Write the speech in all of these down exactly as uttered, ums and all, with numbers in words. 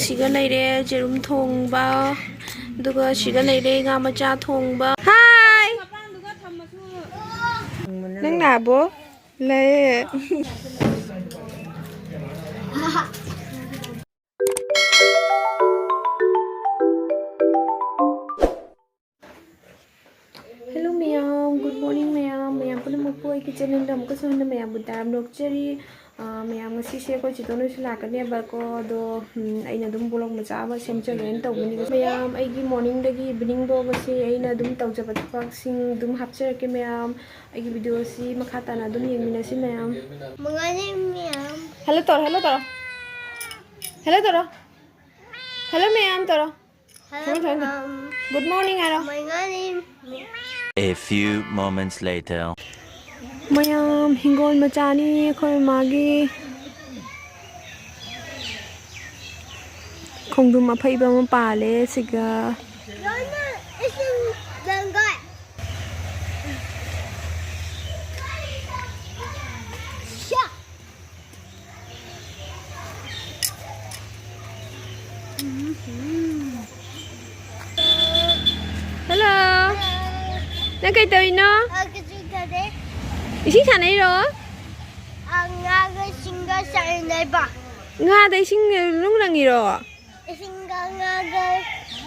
ꯁꯤꯒ ꯂꯩꯔꯦ ꯌꯦꯔꯨꯝ ꯊꯣꯡꯕ, ꯑꯗꯨꯒ ꯁꯤꯒ ꯂꯩꯔꯦ ꯉꯥ ꯃꯆꯥ ꯊꯣꯡꯕ꯫ ꯍꯥꯏ! ꯅꯪ ꯅꯥꯕꯣ? ꯂꯩꯌꯦ꯫ Hello ꯃꯌꯥꯝ, good morning ꯃꯌꯥꯝ꯫ ꯃꯌꯥꯝ ꯄꯨꯝꯅꯃꯛꯄꯨ ꯑꯩꯒꯤ channelꯗ ꯑꯃꯨꯛꯀꯁꯨ ꯍꯟꯅ ꯃꯌꯥꯝꯕꯨ ꯇꯔꯥꯝꯅ ꯑꯣꯛꯆꯔꯤ꯫ ꯑꯥ, ꯃꯌꯥꯝ, ꯉꯁꯤꯁꯦ ꯑꯩꯈꯣꯏ ꯆꯦꯇꯣꯟ ꯍꯣꯏꯁꯨ ꯂꯥꯛꯀꯅꯦꯕꯀꯣ, ꯑꯗꯣ, ꯎꯝ, ꯑꯩꯅ ꯑꯗꯨꯝ vlog ꯃꯆꯥ ꯑꯃ ꯁꯦꯝꯖꯒꯦꯅ ꯇꯧꯕꯅꯤ꯫ ꯃꯌꯥꯝ, ꯑꯩꯒꯤ morningꯗꯒꯤ evening vlog ꯑꯁꯤ ꯑꯩꯅ ꯑꯗꯨꯝ ꯇꯧꯖꯕ ꯊꯕꯛꯁꯤꯡ ꯑꯗꯨꯝ ꯍꯥꯞꯆꯔꯛꯀꯦ ꯃꯌꯥꯝ꯫ ꯑꯩꯒꯤ videoꯁꯤ ꯃꯈꯥ ꯇꯥꯅ ꯑꯗꯨꯝ ꯌꯦꯡꯃꯤꯟꯅꯁꯤ ꯃꯌꯥꯝ꯫ ꯃꯉꯥꯅꯤ ꯃꯌꯥꯝ꯫ Hello ꯇꯧꯔꯣ, hello ꯇꯧꯔꯣ꯫ Hello ꯇꯧꯔꯣ꯫ Hello ꯃꯌꯥꯝ ꯇꯧꯔꯣ꯫ Hello ꯊꯝꯃꯣ, ꯊꯝꯃꯣ꯫ ꯃꯌꯥꯝ꯫ Good morning ꯍꯥꯏꯔꯣ꯫ ꯃꯉꯥꯅꯤ꯫ A few moments later. ꯃꯌꯥꯝ, ꯍꯤꯡꯒꯣꯜ ꯃꯆꯥꯅꯤ ꯑꯩꯈꯣꯏ ꯃꯥꯒꯤ꯫ ꯈꯣꯡꯗ꯭ꯔꯨꯝ ꯑꯐꯩꯕ ꯑꯃ ꯄꯥꯜꯂꯦ ꯁꯤꯒ꯫ ꯂꯣꯏꯅ ꯏꯁꯤꯡ ꯂꯪꯒꯥꯏ꯫ ꯁ꯭ꯌꯥ꯫ Hello. ꯅꯪ ꯀꯩ ꯇꯧꯔꯤꯅꯣ? ꯑ, ꯀꯩꯁꯨ ꯇꯧꯗꯦ꯫ ꯏꯁꯤꯡ ꯁꯥꯟꯅꯩꯔꯣ? ꯑ, ꯉꯥꯒ ꯏꯁꯤꯡꯒ ꯁꯥꯟꯅꯩꯕ꯫ ꯉꯥꯗ ꯏꯁꯤꯡ ꯅꯨꯡ ꯂꯪꯉꯤꯔꯣ? ꯏꯁꯤꯡꯒ ꯉꯥꯒ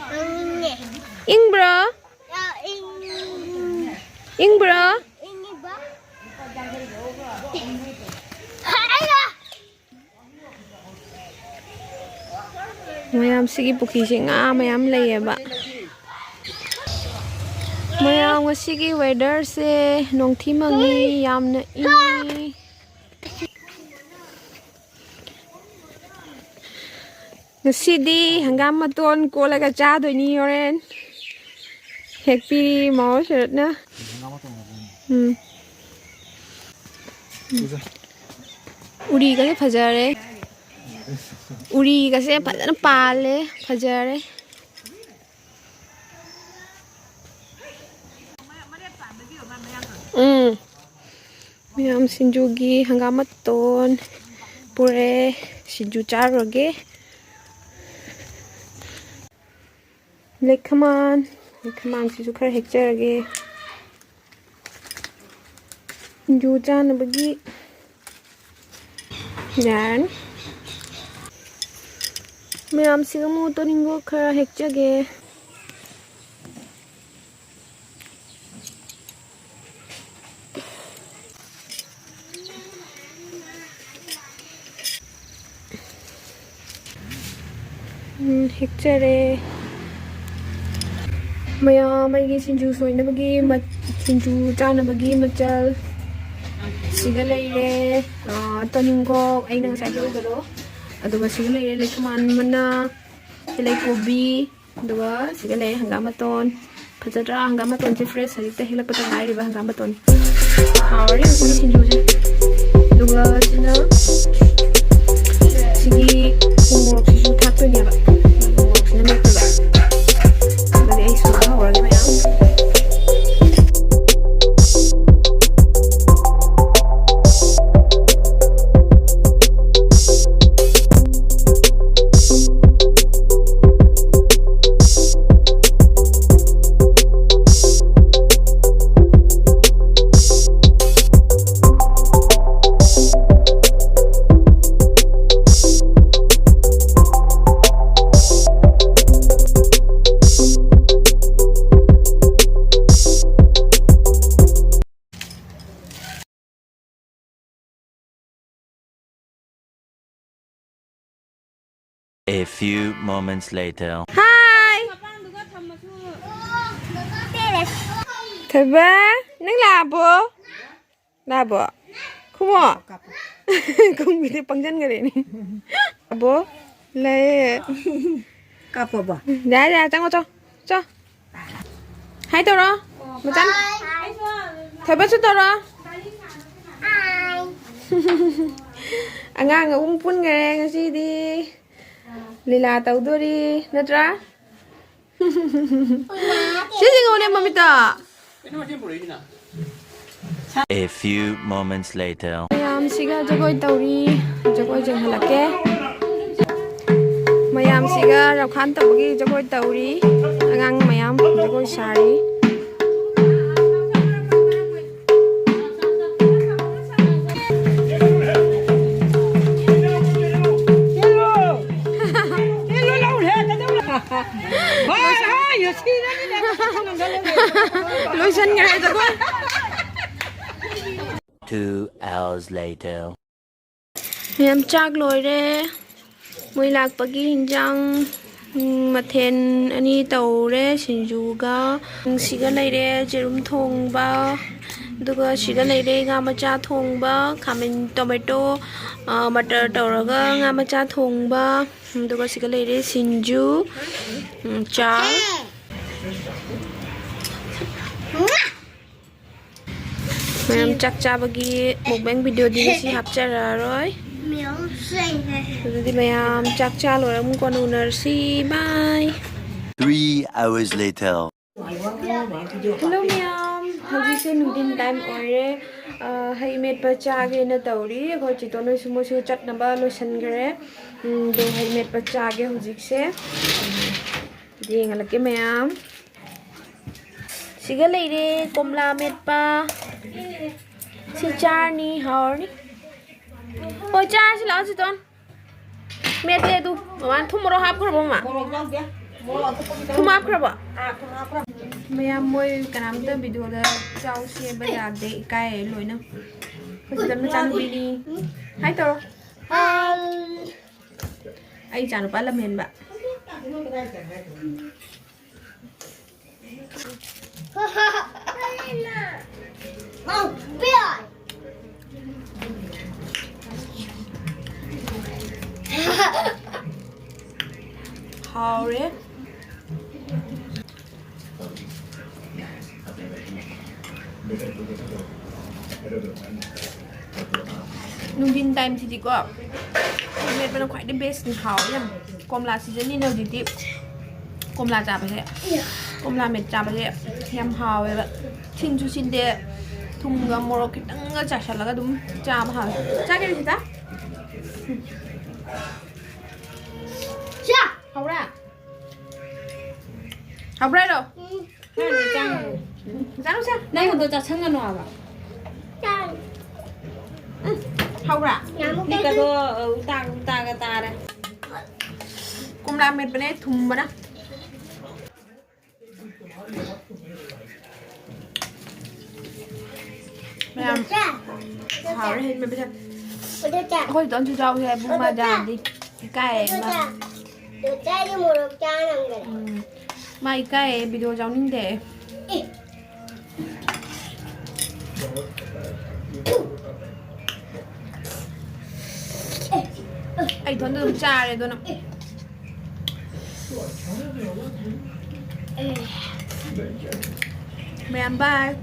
ꯂꯪꯉꯤꯅꯦ꯫ ꯏꯪꯕ꯭ꯔꯣ? ꯌꯥ, ꯏꯪ-, ꯏꯪꯕ꯭ꯔꯣ? ꯏꯪꯉꯤꯕ? ꯍꯥ, ꯑꯩꯅ ꯃꯌꯥꯝ, ꯁꯤꯒꯤ ꯄꯨꯈ꯭ꯔꯤꯁꯦ ꯉꯥ ꯃꯌꯥꯝ ꯂꯩꯌꯦꯕ꯫ ꯃꯌꯥꯝ, ꯉꯁꯤꯒꯤ weatherꯁꯦ ꯅꯣꯡꯊꯤ ꯃꯪꯉꯤ, ꯌꯥꯝꯅ ꯏꯪꯉꯤ꯫ ꯉꯁꯤꯗꯤ ꯍꯪꯒꯥꯝ ꯃꯇꯣꯟ ꯀꯣꯠꯂꯒ ꯆꯥꯗꯣꯏꯅꯤ ꯍꯣꯔꯦꯟ꯫ ꯍꯦꯛꯄꯤꯔꯤ ꯃꯥꯃ ꯁꯔꯠꯅ꯫ ꯎꯝ꯫ ꯎꯔꯤꯒꯁꯦ ꯐꯖꯔꯦ꯫ ꯎꯔꯤꯒꯁꯦ ꯐꯖꯅ ꯄꯥꯜꯂꯦ, ꯐꯖꯔꯦ꯫ ꯎꯝ꯫ ꯃꯌꯥꯝ ꯁꯤꯡꯖꯨꯒꯤ ꯍꯪꯒꯥꯝ ꯃꯇꯣꯟ ꯄꯨꯔꯦ꯫ ꯁꯤꯡꯖꯨ ꯆꯥꯔꯨꯔꯒꯦ꯫ ꯂꯩꯈꯃꯥꯟ, ꯂꯩꯈꯃꯥꯟꯁꯤꯁꯨ ꯈꯔ ꯍꯦꯛꯆꯔꯒꯦ꯫ ꯁꯤꯡꯖꯨ ꯆꯥꯅꯕꯒꯤ ꯌꯥꯔꯅꯤ꯫ ꯃꯌꯥꯝꯁꯤꯒ ꯑꯃꯨꯛ ꯇꯣꯅꯤꯡꯈꯣꯛ ꯈꯔ ꯍꯦꯛꯆꯒꯦ꯫ ꯎꯝ, ꯍꯦꯛꯆꯔꯦ꯫ ꯃꯌꯥꯝ ꯑꯩꯒꯤ ꯁꯤꯡꯖꯨ ꯁꯣꯏꯅꯕꯒꯤ ꯃ-, ꯁꯤꯡꯖꯨ ꯆꯥꯅꯕꯒꯤ ꯃꯆꯜ ꯁꯤꯒ ꯂꯩꯔꯦ꯫ ꯑꯥ, ꯇꯣꯅꯤꯡꯈꯣꯛ ꯑꯩꯅ ꯉꯁꯥꯏ ꯍꯦꯛꯎꯕꯗꯣ, ꯑꯗꯨꯒ ꯁꯤꯒ ꯂꯩꯔꯦ ꯂꯩꯈꯃꯥꯟ ꯃꯅꯥ, ꯇꯤꯜꯍꯧ ꯀꯣꯕꯤ, ꯑꯗꯨꯒ ꯁꯤꯒ ꯂꯩ ꯍꯪꯒꯥꯝ ꯃꯇꯣꯟ꯫ ꯐꯖꯗ꯭ꯔꯥ? ꯍꯪꯒꯥꯝ ꯃꯇꯣꯟꯁꯦ fresh ꯍꯧꯖꯤꯛꯇ ꯍꯦꯛꯂꯛꯄꯗ ꯉꯥꯏꯔꯤꯕ ꯍꯪꯒꯥꯝ ꯃꯇꯣꯟ꯫ ꯍꯥꯎꯔꯅꯤ ꯉꯁꯤꯒꯤ ꯁꯤꯡꯖꯨꯁꯦ꯫ ꯑꯗꯨꯒ ꯁꯤꯅ ꯁꯤꯒꯤ ꯎ ꯃꯣꯔꯣꯛꯁꯤꯁꯨ ꯊꯥꯛꯇꯣꯏꯅꯦꯕ꯫ ꯎ ꯃꯣꯔꯣꯛꯁꯤꯅ ꯃꯦꯠꯇꯣꯏꯕ꯫ ꯑꯗꯨꯗꯤ ꯑꯩ ꯁꯨꯕ ꯍꯧꯔꯒꯦ ꯃꯌꯥꯝ꯫ A few moments later. Hi! ꯊꯣꯏꯕ, ꯅꯪ ꯂꯥꯛꯑꯕꯣ? ꯂꯥꯛꯑꯕꯣ? ꯈꯨꯃꯣ꯫ ꯈꯨꯝꯕꯤꯗꯤ ꯄꯪꯖꯟꯈꯔꯦꯅꯦ꯫ ꯑꯕꯣ, ꯂꯩ꯫ ꯀꯥꯞꯄꯕꯣ? ꯌꯥꯔꯦ, ꯌꯥꯔꯦ, ꯆꯪꯉꯣ, ꯆꯣ꯫ ꯆꯣ꯫ Hi ꯇꯧꯔꯣ꯫ ꯃꯆꯥ꯫ ꯊꯣꯏꯕꯁꯨ ꯇꯧꯔꯣ꯫ ꯑꯉꯥꯡ ꯑꯍꯨꯝ ꯄꯨꯟꯈꯔꯦ ꯉꯁꯤꯗꯤ꯫ ꯂꯤꯂꯥ ꯇꯧꯗꯣꯔꯤ, ꯅꯠꯇ꯭ꯔꯥ? ꯁꯤ ꯌꯦꯡꯉꯨꯅꯦ ꯃꯃꯤꯠꯇ꯫ A few moments later. ꯃꯌꯥꯝꯁꯤꯒ ꯖꯒꯣꯏ ꯇꯧꯔꯤ꯫ ꯖꯒꯣꯏ ꯌꯦꯡꯍꯜꯂꯛꯀꯦ꯫ ꯃꯌꯥꯝꯁꯤꯒ ꯔꯧꯈꯥꯟ ꯇꯧꯕꯒꯤ ꯖꯒꯣꯏ ꯇꯧꯔꯤ꯫ ꯑꯉꯥꯡ ꯃꯌꯥꯝ ꯖꯒꯣꯏ ꯁꯥꯔꯤ꯫ ꯂꯣꯏꯁꯟꯈ꯭ꯔꯦ ꯖꯒꯣꯏ꯫ Two hours later. ꯃꯌꯥꯝ ꯆꯥꯛ ꯂꯣꯏꯔꯦ꯫ ꯃꯣꯏ ꯂꯥꯛꯄꯒꯤ ꯍꯤꯟꯖꯥꯡ, ꯎꯝ, ꯃꯊꯦꯜ ꯑꯅꯤ ꯇꯧꯔꯦ, ꯁꯤꯡꯖꯨꯒ꯫ ꯁꯤꯒ ꯂꯩꯔꯦ ꯌꯦꯔꯨꯝ ꯊꯣꯡꯕ, ꯑꯗꯨꯒ ꯁꯤꯒ ꯂꯩꯔꯦ ꯉꯥ ꯃꯆꯥ ꯊꯣꯡꯕ, ꯈꯥꯃꯦꯟ, ꯇꯣꯃꯦꯇꯣ, ꯑ, ꯃꯇꯔ ꯇꯧꯔꯒ ꯉꯥ ꯃꯆꯥ ꯊꯣꯡꯕ, ꯑꯗꯨꯒ ꯁꯤꯒ ꯂꯩꯔꯦ ꯁꯤꯡꯖꯨ, ꯎꯝ, ꯆꯥ꯫ ꯃꯌꯥꯝ ꯆꯥꯛ ꯆꯥꯕꯒꯤ mukbang videoꯗꯤ ꯉꯁꯤ ꯍꯥꯞꯆꯔꯛꯑꯔꯣꯏ꯫ ꯑꯗꯨꯗꯤ ꯃꯌꯥꯝ ꯆꯥꯛ ꯆꯥ ꯂꯣꯏꯔ ꯑꯃꯨꯛ ꯀꯣꯟꯅ ꯎꯅꯔꯁꯤ꯫ Bye꯫ Three hours later. Hello ꯃꯌꯥꯝ, ꯍꯧꯖꯤꯛꯁꯦ ꯅꯨꯡꯊꯤꯟ time ꯑꯣꯏꯔꯦ꯫ ꯑ, ꯍꯩ ꯃꯦꯠꯄ ꯆꯥꯒꯦꯅ ꯇꯧꯔꯤ꯫ ꯑꯩꯈꯣꯏ ꯆꯤꯇꯣꯟ ꯍꯣꯏꯁꯨ ꯃꯣꯏꯁꯨ ꯆꯠꯅꯕ ꯂꯣꯏꯁꯤꯟꯈ꯭ꯔꯦ꯫ ꯎꯝ, ꯑꯗꯣ ꯍꯩ ꯃꯦꯠꯄ ꯆꯥꯒꯦ ꯍꯧꯖꯤꯛꯁꯦ꯫ ꯌꯦꯡꯍꯜꯂꯛꯀꯦ ꯃꯌꯥꯝ꯫ ꯁꯤꯒ ꯂꯩꯔꯦ ꯀꯣꯝꯂꯥ ꯃꯦꯠꯄ꯫ ꯁꯤ ꯆꯥꯔꯅꯤ, ꯍꯥꯎꯔꯅꯤ꯫ ꯍꯣꯏ, ꯆꯥꯔꯁꯤ ꯂꯥꯛꯑꯣ ꯆꯤꯇꯣꯟ꯫ ꯃꯦꯠꯂꯦ ꯑꯗꯨ꯫ ꯃꯃꯥꯅ ꯊꯨꯝ ꯃꯣꯔꯣꯛ ꯍꯥꯞꯈ꯭ꯔꯕꯣ ꯃꯃꯥ? ꯃꯣꯔꯣꯛ ꯌꯥꯎꯗꯦ꯫ ꯃꯣꯔꯣꯛ ꯑꯇꯣꯞꯄꯒꯤ ꯊꯨꯝ ꯍꯥꯞꯈ꯭ꯔꯕꯣ? ꯑꯥ, ꯊꯨꯝ ꯍꯥꯞꯈ꯭ꯔꯕ꯫ ꯃꯌꯥꯝ ꯃꯣꯏ ꯀꯅꯥꯝꯇ videoꯗ ꯆꯥꯎꯁꯦꯕ ꯌꯥꯗꯦ, ꯏꯀꯥꯏ ꯂꯣꯏꯅ꯫ ꯑꯩꯈꯣꯏ ꯆꯤꯇꯣꯟ ꯃꯆꯥꯅꯨꯄꯤꯅꯤ꯫ ꯍꯥꯏ ꯇꯧꯔꯣ꯫ ꯍꯥꯏ꯫ ꯑꯩ ꯏꯆꯥꯅꯨꯄꯥ ꯂꯝꯍꯦꯟꯕ꯫ ꯍꯥꯎꯔꯦ꯫ ꯅꯨꯡꯊꯤꯟ timeꯁꯤꯗꯤꯀꯣ, ꯃꯦꯠꯄꯅ ꯈ꯭ꯋꯥꯏꯗꯩ bestꯅꯤ, ꯍꯥꯎꯋꯦ ꯌꯥꯝ꯫ ꯀꯣꯝꯂꯥ seasonꯅꯤꯅ ꯍꯧꯖꯤꯛꯇꯤ ꯀꯣꯝꯂꯥ ꯆꯥꯕꯁꯦ, ꯀꯣꯝꯂꯥ ꯃꯦꯠ ꯆꯥꯕꯁꯦ ꯌꯥꯝ ꯍꯥꯎꯋꯦꯕ꯫ ꯁꯤꯟꯁꯨ ꯁꯤꯟꯗꯦ, ꯊꯨꯝꯒ ꯃꯣꯔꯣꯛ ꯈꯤꯇꯪꯒ ꯆꯥꯏꯁꯜꯂꯒ ꯑꯗꯨꯝ ꯆꯥꯕ ꯍꯥꯎꯋꯦ꯫ ꯆꯥꯒꯦ ꯔꯤꯁꯤꯇꯥ? ꯍꯥꯎꯕ꯭ꯔꯥ ꯍꯥꯏꯔꯣ? ꯆꯥꯅꯨꯁꯦ꯫ ꯅꯪꯒꯤꯗꯣ ꯆꯥꯁꯟꯒꯅꯨ ꯍꯥꯏꯕ꯫ ꯍꯥꯎꯕ꯭ꯔꯥ? ꯃꯤꯠꯀꯗꯣ, ꯑ, ꯎꯇꯥ, ꯎꯇꯥꯒ ꯇꯥꯔꯦ꯫ ꯀꯣꯝꯂꯥ ꯃꯦꯠꯄꯅꯦ, ꯊꯨꯝꯕꯅ꯫ ꯃꯌꯥꯝ ꯍꯥꯎꯔꯦ, ꯍꯩ ꯃꯦꯠꯄꯁꯦ꯫ ꯑꯩꯈꯣꯏ ꯏꯇꯣꯝꯁꯨ ꯌꯥꯎꯁꯦ, ꯄꯨꯡ ꯃꯥ ꯌꯥꯔꯗꯤ꯫ ꯏꯀꯥꯏ ꯃꯥ꯫ ꯎꯝ꯫ ꯃꯥ ꯏꯀꯥꯏꯌꯦ, ꯚꯤꯗꯤꯑꯣ ꯌꯥꯎꯅꯤꯡꯗꯦ꯫ ꯑꯩ ꯏꯊꯣꯟꯗ ꯑꯗꯨꯝ ꯆꯥꯔꯦ ꯑꯗꯨꯅ꯫ ꯃꯌꯥꯝ bye꯫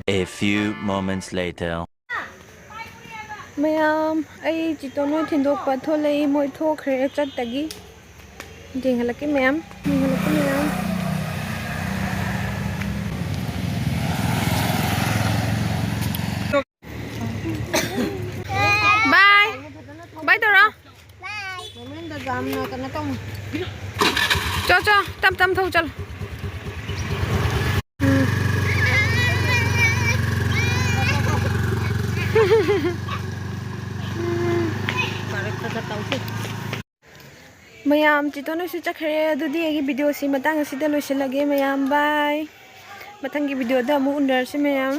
A few moments later. ꯃꯌꯥꯝ, ꯑꯩ ꯆꯤꯇꯣꯟ ꯍꯣꯏ ꯊꯤꯟꯗꯣꯛꯄ ꯊꯣꯛꯂꯛꯏ, ꯃꯣꯏ ꯊꯣꯛꯈ꯭ꯔꯦ ꯆꯠꯇꯒꯤ꯫ ꯌꯦꯡꯍꯜꯂꯛꯀꯦ ꯃꯌꯥꯝ, ꯌꯦꯡꯍꯜꯂꯛꯀꯦ ꯃꯌꯥꯝ꯫ Bye꯫ Bye ꯇꯧꯔꯣ꯫ ꯃꯅꯨꯡꯗ ꯌꯥꯝꯅ ꯀꯩꯅꯣ ꯇꯧ꯫ ꯆꯣ, ꯆꯣ, ꯇꯞ ꯇꯞ ꯊꯧ ꯆꯠꯂꯣ꯫ ꯎꯝ꯫ ꯃꯌꯥꯝ, ꯆꯤꯇꯣꯟ ꯍꯣꯏꯁꯨ ꯆꯠꯈ꯭ꯔꯦ꯫ ꯑꯗꯨꯗꯤ ꯑꯩꯒꯤ ꯚꯤꯗꯤꯑꯣꯁꯤ ꯃꯇꯥꯡ ꯑꯁꯤꯗ ꯂꯣꯏꯁꯤꯜꯂꯒꯦ ꯃꯌꯥꯝ꯫ Bye꯫ ꯃꯊꯪꯒꯤ ꯚꯤꯗꯤꯑꯣꯗ ꯑꯃꯨꯛ ꯎꯅꯔꯁꯤ ꯃꯌꯥꯝ꯫